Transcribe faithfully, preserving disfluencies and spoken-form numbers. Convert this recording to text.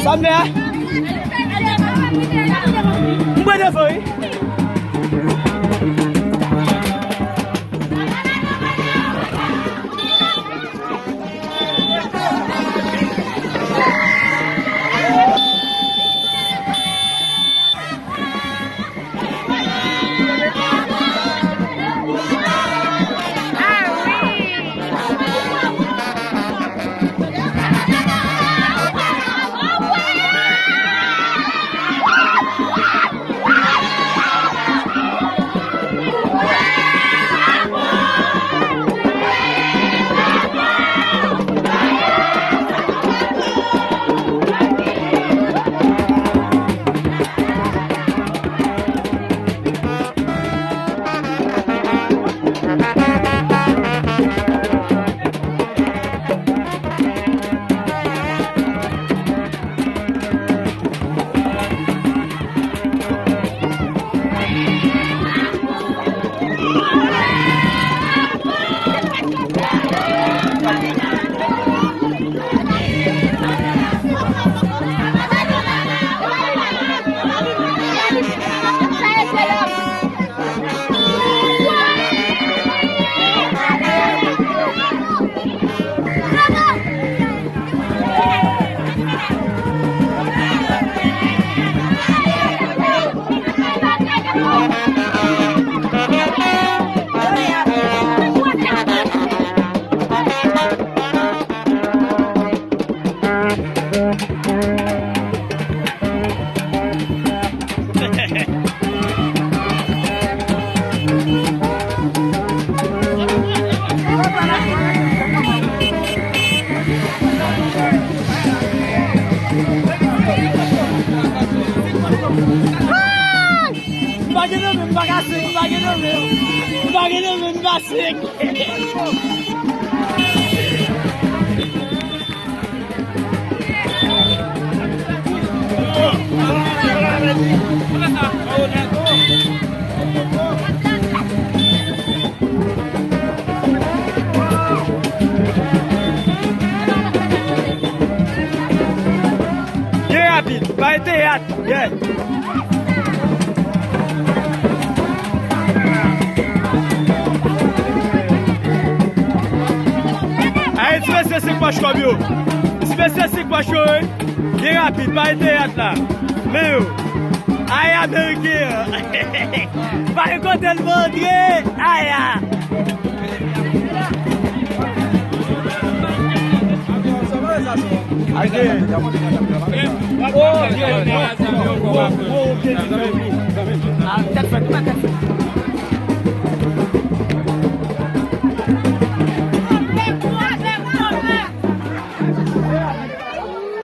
Sa m fè a? M pran devan, wi. M pa gen nan men, m pa ka sek, m pa gen nan men, m pa gen nan men, m pa sek. Byen rapid, bay teyat, yeah. Ay, espesye se kwach kòb yo. Espesye se kwach yo, wi. Byen rapid, bay teyat la. Men yo. Ay, ameriken an. Bay kote l montre. Ay, a.